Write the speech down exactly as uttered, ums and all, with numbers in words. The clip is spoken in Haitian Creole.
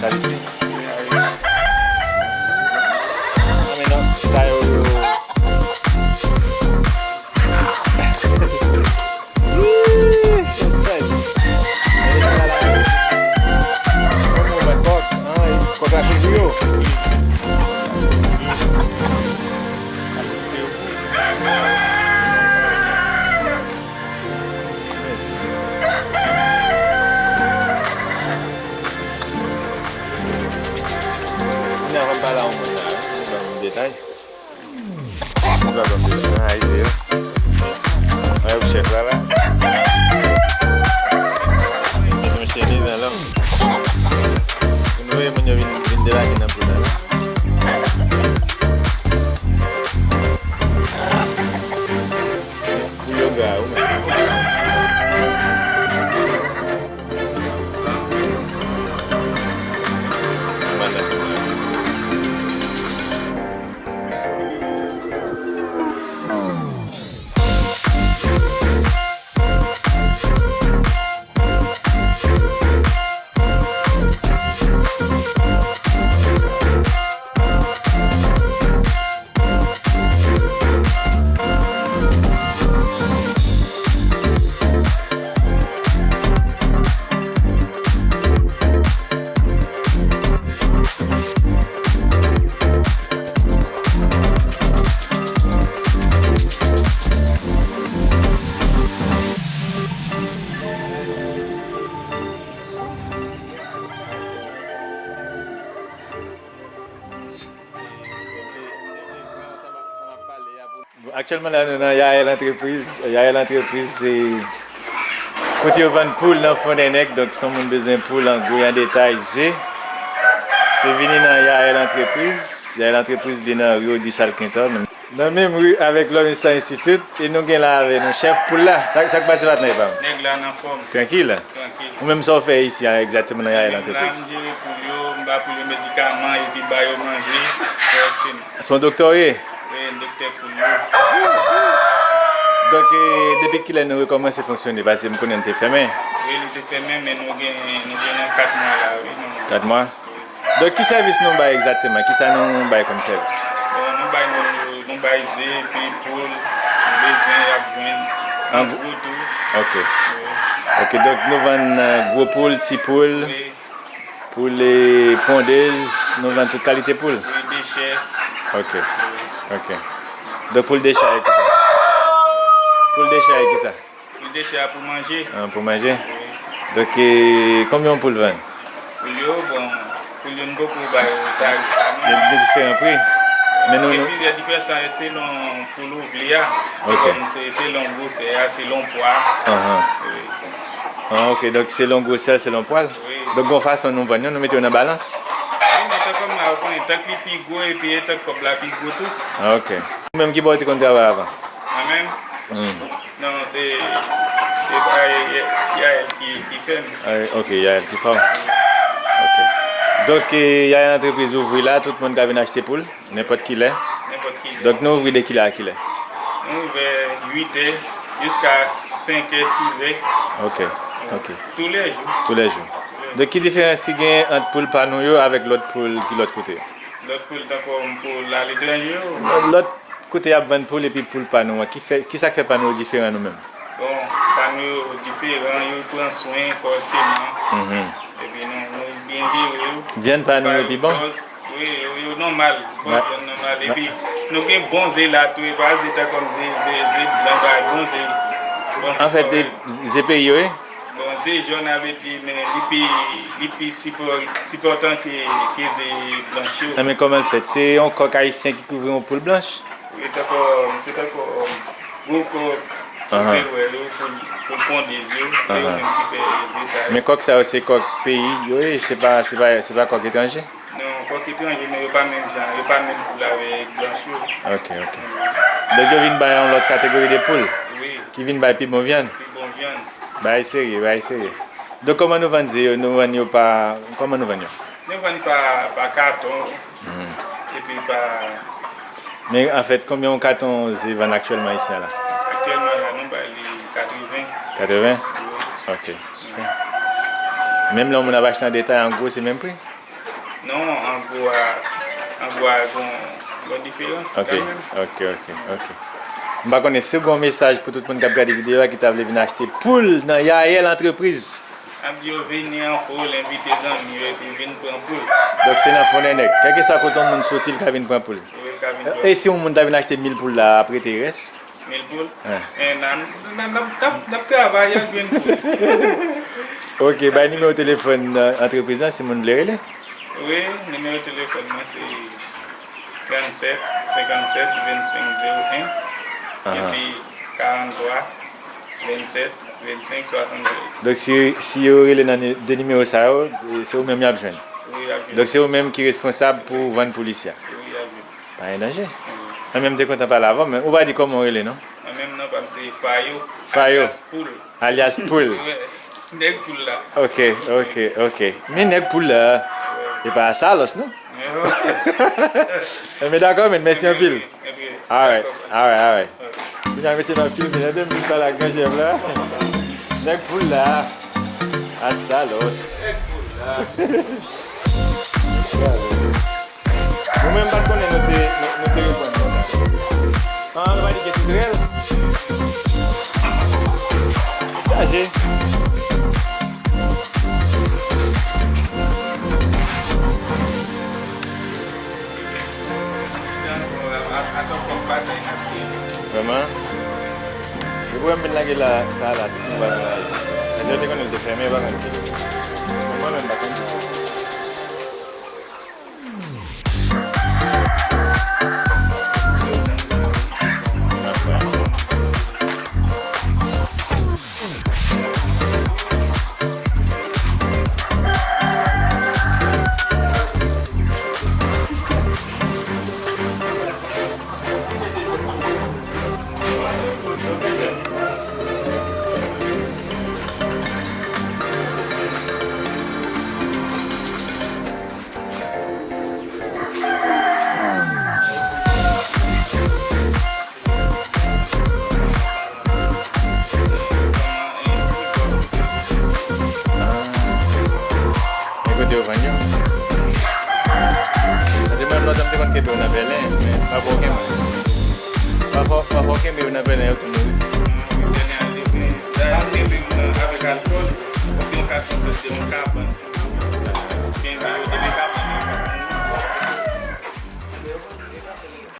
Kalite. Ah, men non, sa yo, yo. Wi, se frèch. Bon moman, kòk. Ah, kòk la toujou yo. Kounye a, fò m pale a yon moun la, wi, pou l ban m detay. Li pa ban m detay, non, Ayisyen yo. Mwen ap chèf la, la. Yon chemiz an lang. Pou nou wè moun yo vin, vin debake nan poul la, la. Pou yo gra, wi, men. Bon, aktyèlman la, nou nan Yael Entreprise. Yael Entreprise, se kote yo vann poul nan Fondènèg. Donk, si yon moun bezwen poul an gwo e an detay, ze, se vini nan Yael Entreprise. Yael Entreprise, li nan Rio di Salkinton. Nan menm ri avèk Lormista Institute, e nou gen la avè nou chèf poul la. Sa, sa k pase, patnè pa m? Nèg la nan fòm. Trankil? Trankil. Ou menm, sa w fè isi a egzakteman nan Yael Entreprise? Mwen menm la, m jere poul yo, m ba poul yo medikaman epi ba yo manje kòrèkteman. Se yon doktè w ye? Wi, m doktè poul yo. Donk, e, depi kilè nou rekòmanse fonksyone? Paske m konnen n te fèmen. Wi, nou te fèmen, men nou gen, nou gen nan kat mwa la, wi, nou. Kat mwa? Donk, ki sèvis nou bay egzakteman? Kisa nou bay kòm sèvis? Bon, nou bay, nou, nou bay ze, epi poul, si bezwen, y ap jwenn. An gwo tou. Ok. Wi. Ok, donk, nou vann, euh, gwo poul, ti poul, wi, poul, e, pondez, nou vann tout kalite poul? Wi, dechè. Ok. Wi. Ok. Donk, poul dechè a kisa? Poul dechè a kisa? Poul dechè a pou manje. Ah, pou manje? Wi. Donk, e, konbyen yon poul vann? Poul yo, bon, poul yo, m poko ba yo tarif la, non. Gen, gen diferan pri. Men nou, gen nou plizyè diferans, sa selon poul ou vle a. Ok. Kòm se selon gwosè a, selon pwa. Ahan. Wi. Ah, ok. Donk, selon gwosè l, selon pwa l. Wi. Donk, gon fason nou vann yo, nou mete yo nan balans. Wi, men tankou m la, ou konnen, tank li pi gwo, epi e tank kòb la pi gwo tou. Ah, ok. Ou menm, ki bò w te konn travay avan? Mwen menm? Hmm. Non, se, se pa Yael ki, ki fè m. Ah, ok, Yael ki fè w. Ok. Donk, e, Yael Entreprise ouvri la, tout moun ka vin achte poul, nenpòt kilè. Nenpòt kilè. Donk, nou ouvri de kilè a kilè? Nou ouvè uit è jiska senk è, sis è. Ok, ok. Toulèjou. Toulèjou. Donk, ki diferans ki gen ant poul pa nou yo avèk lòt poul ki lòt kote yo? Lòt poul, tankou poul aletranje yo. Lòt kote y ap vann poul epi poul pa nou an, ki fè, kisa k fè pa nou yo diferan nou menm? Bon, pa nou yo diferan, yo pran swen kòrèkteman. Mhm. Epi nou, nou byen jere yo. Vyann pa nou yo pi bon? Wi, yo, yo nòmal. Bon, vyann nòmal. Epi nou gen bon ze la tou, e pa ze tankou ze, ze, ze blan, bagay, bon ze. Bon ze. Anfèt, kòrèk. Ze peyi yo ye? Bon, ze jòn a vle di, men li pi, li pi sipò-, sipòtan ke, ke ze blanch yo. Nan, men kòman l fèt? Se yon kòk ayisyen ki kouvri yon poul blanch? Wi, tankou, se tankou gwo kòk, ou te wè yo, poul, poul pondez yo, se yo menm ki fè ze sa yo. Men kòk sa yo, se kòk peyi yo ye, se pa, se pa, se pa kòk etranje? Non, kòk etranje, men yo pa menm jan, yo pa menm poul avèk blanch yo. Ok, ok. Donk, yo vin bay yon lòt kategori de poul? Wi. Ki vin bay pi bon vyann? Pi bon vyann. Bagay serye, bagay serye. Donk, kòman nou vann ze yo? Nou vann yo pa, kòman nou vann yo? Nou vann pa, pa katon, epi pa. Men, anfèt, konbyen yon katon ze vann aktyèlman isi a la? Aktyèlman la, nou bay li katreven. Katreven? Wi. Ok. Menm lè yon moun ap achte an detay, an gwo, se menm pri? Non, an gwo a, an gwo a gon, gon diferans Ok, kanmenm. ok, ok, ok. M pa konnen si w gen yon mesaj pou tout moun k ap gade videyo a ki ta vle vin achte poul nan Yael Entreprise. Ap di yo vini an foul, envite zanmi yo epi vin pran poul. Donk se nan fon dè nèg. Kèlkeswa kote yon moun soti, l ka vin pran poul. Wi, l ka vin pran. E si yon moun ta vin achte mil poul la, ap rete rès? Mil poul? Wi. Eh, n a, n a, n ap, n ap, n ap travay, y ap jwenn poul. Ok, bay nimewo telefòn, euh, antrepriz lan si moun vle rele. Wi, nimewo telefòn mwen se trannsèt, senkannsèt, vennsenk, zewo en, Aha. epi karanntwa, vennsèt, vennsenk, swasanntrèz. Donk si, si yo rele nan ni-, de nimewo sa yo, se ou menm y ap jwenn. Wi, y ap jwenn. Donk se ou menm ki responsab pou vann poul isi a. Wi, y ap jwenn. Pa gen danje. Mwen menm m te kontan pale avè w, men ou pa di kòman w rele non. Mwen menm non pa m se Fayo. Fayo. Alyas Poul. Alyas Poul. Wi. Nèg poul la. Ok, ok, ok. Men nèg poul la. Wi. E pa Asalòs non. Wi. Men dakò, men mèsi anpil. Enben, enben. Alright, alright, alright. Kounye a mesye n ap filme, tande m vin pale ak gran chèf la. Nèg poul la. Asalòs. Nèg poul la. Nou menm pa t konnen nou te, nou, nou te reponn konsa. An, nou pa di gen titrèl. Chaje. Vrèman? Depi w wè m vin lage la, sa la, tout moun va vin la. Paske yo te konnen l te fèmen, yo pa konn di. Mwen menm, m pa konn di. Ah. Men kote yo vann yo? Paske mwen, lontan m te konn kenbe yo nan pèlen, men pafwa w kenbe, pafwa, pafwa w kenbe yo nan pèlen, yo tou mouri. Pèlen an leve. Dayè, m kenbe yo avèk alkòl, epi yon katon sòti, yon kabann. Kenbe yo, depi kabann.